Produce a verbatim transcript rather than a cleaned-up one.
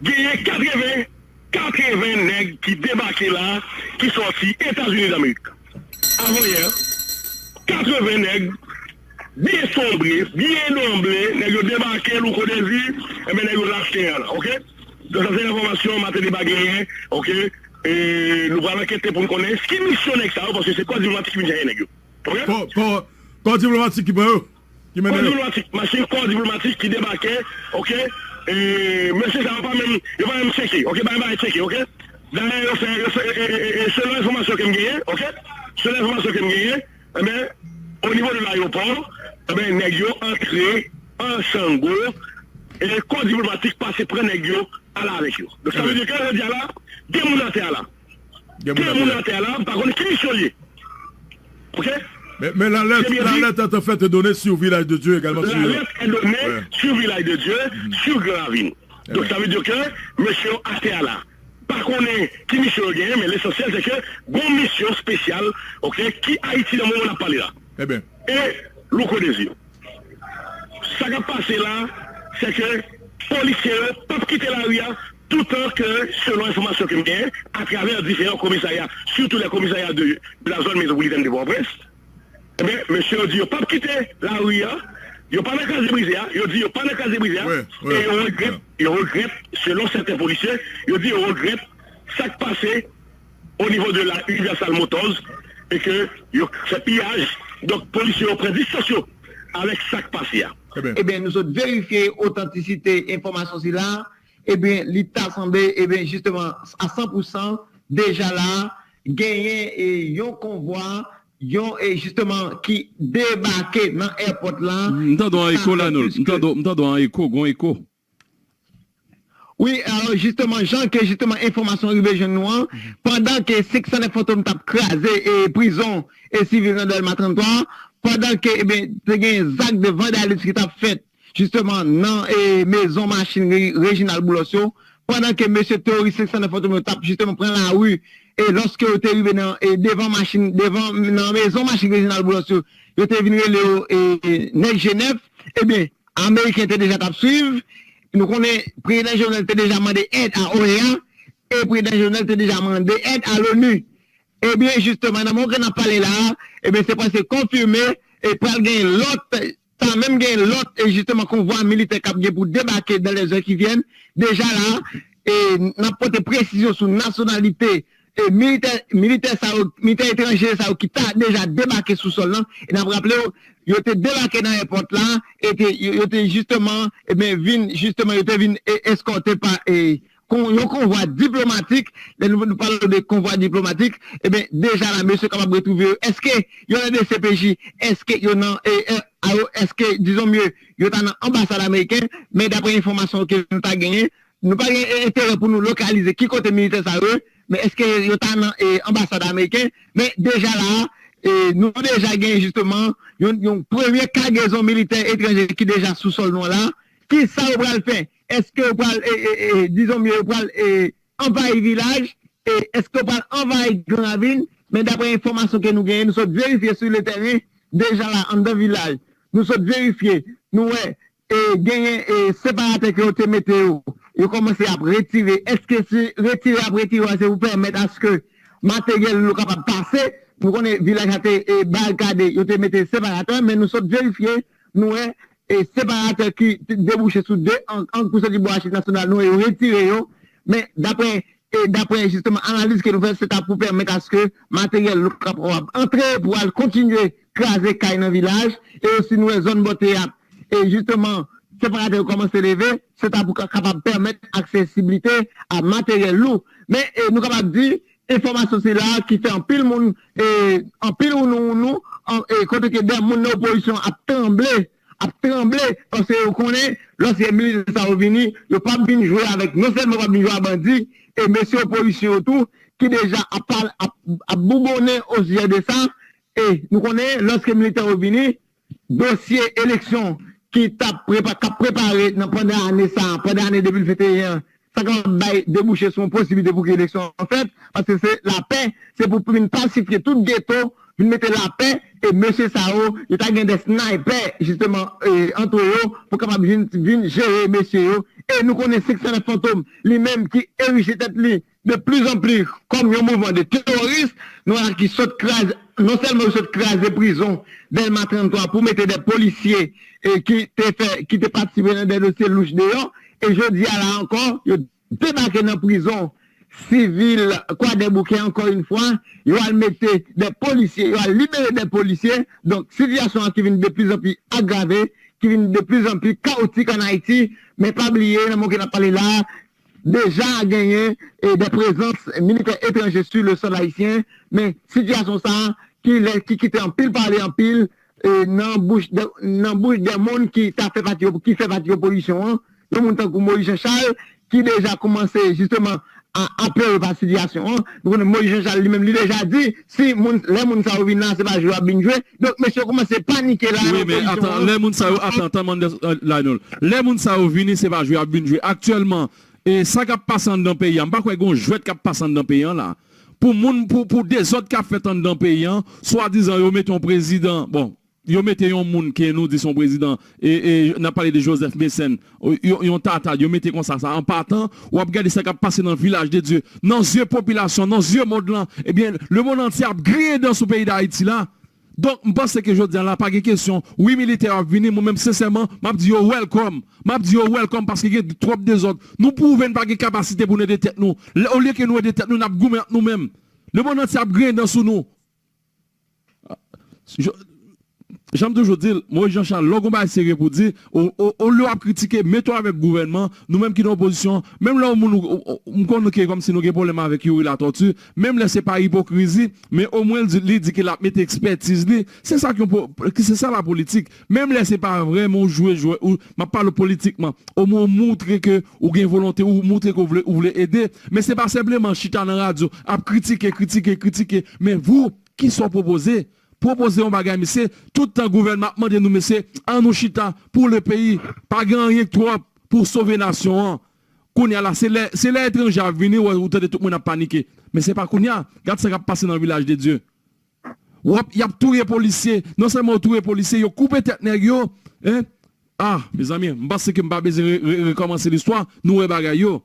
Genyen katreven, katreven nèg ki debake la, ki sòti Etazini Damerik. Avanyè, katreven nèg, byen sonbre, byen donble, nèg yo debake, Louko Dezi, enben nèg yo lach teren an la, oke? Donk sa se enfòmasyon Mateli pa genyen, oke? E nou pral ankete pou n konnen ki misyon nèg sa yo, paske se kò diplomatik ki vin chache nèg yo. Oke? Kò, kò, kò diplomatik ki pran yo, ki mennen yo. Kò diplomatik, machin kò diplomatik ki debake, oke? E mesye sa yo pa menm, yo pa menm tcheke, oke? Pa menm tcheke, oke? Dayè, yo fè, yo fè, e, e, e, e, selon enfòmasyon ke m genyen, oke? Selon enfòmasyon ke m genyen, enben, o nivo de layewopò, enben, nèg yo antre an Sango, e kò diplomatik pase pran nèg yo, ale avèk yo. Donk, sa vle di ke jodi a la, gen moun atè a la. Gen moun atè a la, m pa konn ki misyon li ye. Oke? Men, men lalèt, lalèt est en fait donnée sur Village de Dieu également, sur... Lalèt est donnée sur Village de Dieu, sur Grand Ravine. Donk, sa vle di ke mesye yo atè a la. Pa konnen ki misyon yo genyen, men lesansyèl se ke gon misyon espesyal, oke, ki Ayiti nan moman n ap pale la. E Louko Dezi. Sa k ap pase la, se ke polisye yo p ap kite lari a, toutan ke, selon enfòmasyon ke m genyen, atravè diferan komisarya, sitou lè komisarya de, de la zòn metwopolitèn de Pòtoprens, enben, mesye yo di yo p ap kite lari a, yo pa nan kraze brize a, yo di yo pa nan kraze brize a, e yo regrèt, yo regrèt, selon sèten polisye, yo di yo regrèt sa k pase o nivo de la Universal Motors, e ke yo fè piyaj. Donk, polisye yo pran distans yo avèk sa k pase a. Ebyen, nou sot verifye otantisite enfòmasyon sila. Ebyen, li ta sanble, ebyen, jisteman, a san pou san, deja la, genyen, e, yon konvwa, yon, e, jisteman, ki debake nan èpòt la. M tande yon eko la, Nol. M tande, m tande yon eko, gon eko. Wi, alò, jisteman, jan ke, jisteman, enfòmasyon rive jwenn nou an, pandan ke senk san nèf Fantom t ap kraze, e, prizon, e, sivil nan Dèlma trannntwa, pandan ke, ebyen, te gen zak de vandalis ki t ap fèt, jisteman, nan, e, mezon machin Re-, Reginald Boulos yo, pandan ke mesye teworis senk san nèf Fantom yo t ap, jisteman, pran lari, e, lòske yo te rive nan, e, devan machin, devan, nan mezon machin Reginald Boulos yo, yo te vin rele yo, e, nèg Jenèf, ebyen, Ameriken te deja t ap swiv. Nou konnen prezidan Jovenel te deja mande èd a OEA, e prezidan Jovenel te deja mande èd a l'ONU. Ebyen, jisteman, nan moman ke n ap pale la a, ebyen, se prèske konfime, e pral gen lòt, ta menm gen lòt, e jisteman, konvwa militè k ap gen pou debake dans les heures qui viennent. Deja la, e n ap pote presizyon sou nasyonalite e militè, militè sa yo, militè etranje sa yo ki ta deja debake sou sòl lan. E n ap raple w, yo te debake nan èpòt la, e te, yo, yo te jisteman, ebyen, vin, jisteman, yo te vin, e, eskòte pa, e, kon, yon konvwa diplomatik. Lè nou, nou pale de konvwa diplomatik, ebyen, deja la, mesye kapab retwouve yo. Èske yo nan D C P J? Èske yo nan, e, e, a yo, èske, dizon mye, yo ta nan anbasad ameriken? Men daprè enfòmasyon ke nou ta genyen, nou pa gen, e, enterè pou nou lokalize ki kote militè sa yo ye, men èske yo ta nan, e, anbasad ameriken? Men deja la, e, nou deja gen jisteman yon, yon premye kagezon militè etranje ki deja sou sòl nou an la. Kisa yo pral fè? Èske yo pral, e, e, e, dizon mye, yo pral, e, anvayi vilaj? E èske yo pral anvayi Gran Ravin? Men daprè enfòmasyon ke nou genyen, nou sot verifye sou le tèren, deja la, anndan vilaj, nou sot verifye, nou wè, e, genyen, e, separatè ke yo te mete yo, yo kòmanse ap retire. Èske se retire y ap retire a, se pou pèmèt aske materyèl lou kapab pase? Nou konnen vilaj la te, e, barikade, yo te mete separatè, men nou sot verifye, nou wè, e, separatè ki te debouche sou de ang, ang pou soti bò Achik Nasyonal, nou wè yo retire yo. Men daprè, e, daprè jisteman analiz ke nou fè, se ta pou pèmèt aske materyèl lou kapab antre pou al kontinye kraze kay nan vilaj. E osi nou wè zòn Bòteyap, e jisteman, separatè yo kòmanse leve, se ta pou ka-, kapab pèmèt aksesiblite a materyèl lou. Men, e, nou kapab di, enfòmasyon sila ki fè anpil moun, e, anpil wounou wounou, an, e, kote ke dè moun nan opozisyon ap tranble, ap tranble, paske yo konnen, lòske militè sa yo vini, yo p ap vin jwe avèk, non sèlman yo p ap vin jwe a bandi, e mesye opozisyon yo tou, ki deja ap pale, ap, ap bougonnen osijè de sa, e nou konnen, lòske militè yo vini, dosye eleksyon ki t ap prepa-, k ap prepare nan, pandan ane sa a, pandan ane de mil venteyen an, sa kapab bay debouche sou yon posiblite pou ke eleksyon an fèt, paske se lapè, se pou vin pasifye tout geto, vin mete lapè, e mesye sa yo, yo ta gen de snaypè, jisteman, e, antre yo, pou kapab vin, vin jere mesye yo. E nou konnen senk san nèf Fantom, li menm ki erije tèt li de pli an pli kòm yon mouvman de teworis, nou wè ki sot kraze, non sèlman yo sot kraze prizon Dèlma trannntwa pou mete de polisye, e, ki te fè, ki te patisipe nan de dosye louch deyò, e jodi a la ankò, yo debake nan prizon sivil Kwadèboukè ankò yon fwa, yo al mete de polisye, yo al libere de polisye. Donk, sitiyasyon an ki vin de pli an pli agrave, ki vin de pli an pli kawotik an Ayiti, men pa bliye, nan moman ke n ap pale la, deja genyen, e, de prezans militè etranje sou le sòl ayisyen, men sitiyasyon sa a, ki lè, ki kite anpil pale anpil, e, nan bouch de, nan bouch de moun ki ta fè pati, ki fè pati opozisyon an, yon moun tankou Moïse Jean Charles, ki deja kòmanse jisteman a, a pè pa sitiyasyon an. Nou konnen Moïse Jean Charles li menm, li deja di, si moun, lè moun sa yo vin la, se pa jwe y ap vin jwe. Donk, mesye yo kòmanse panike la. Wi, men atan, lè moun sa yo, atan, atan, Lionel. Lè moun sa yo vini, se pa jwe y ap vin jwe. Aktyèlman, e sa k ap pase anndan peyi a, m pa kwè gen yon jwèt k ap pase anndan peyi a la. Pou moun, pou, pou dezòd k ap fèt anndan peyi a, swadizan yo mete yon prezidan, bon, yo mete yon moun ke nou di se yon prezidan, e, e n ap pale de Joseph Mécène, yon, yon tatad, yo mete konsa sa. An patan, w ap gade sa k ap pase nan Vilaj de Dye, nan zye popilasyon, nan zye mond lan, ebyen, lemonn antye ap griyen dan sou peyi Dayiti la. Donk, m panse ke jodi a la, pa gen kesyon. Wi, militè yo ap vini, mwen menm, sensèman, m ap di yo welcome. M ap di yo welcome paske gen twòp dezòd. Nou pwouve n pa gen kapasite pou n ede tèt nou. Lè, olye ke nou ede tèt nou, n ap goumen ant nou menm. Lemonn antye ap griyen dan sou nou. Jan m toujou di l, Moïse Jean Charles, lè w gon bagay serye pou di, o, o, olye w ap kritike, mete w avèk gouvènman, nou menm ki nan opozisyon, menm lè yon moun, ou, ou, m konnen ke kòmsi nou gen pwoblèm avèk Youri Latortue, menm lè se pa ipokrizi, men omwen li di, li di ke l ap mete ekspètiz li, se sa k yon po-, ki se sa la politik. Menm lè se pa vrèman ou jwe jwè, ou, m ap pale w politikman, omwen ou moutre ke ou gen volonte, ou moutre ke ou vle, ou vle ede, men se pa senpleman chita nan radyo, ap kritike, kritike, kritike, men vou, kisa w pwopoze? Pwopoze yon bagay, mesye. Tout tan gouvènman ap mande nou, mesye, an nou chita pou le peyi. Pa gen anyen k twòp pou sove nasyon an. Kounye a la, se lè, se lè etranje ap vini, ou, ou tande tout moun ap panike. Men se pa kounye a. Gad sa k ap pase nan Vilaj de Dye. W ap, y ap touye polisye. Non sèlman yo touye polisye, yo koupe tèt nèg yo. Hein? Ah, mezanmi, m panse ke m pa bezwen re-, re-, rekòmanse listwa. Nou wè bagay yo.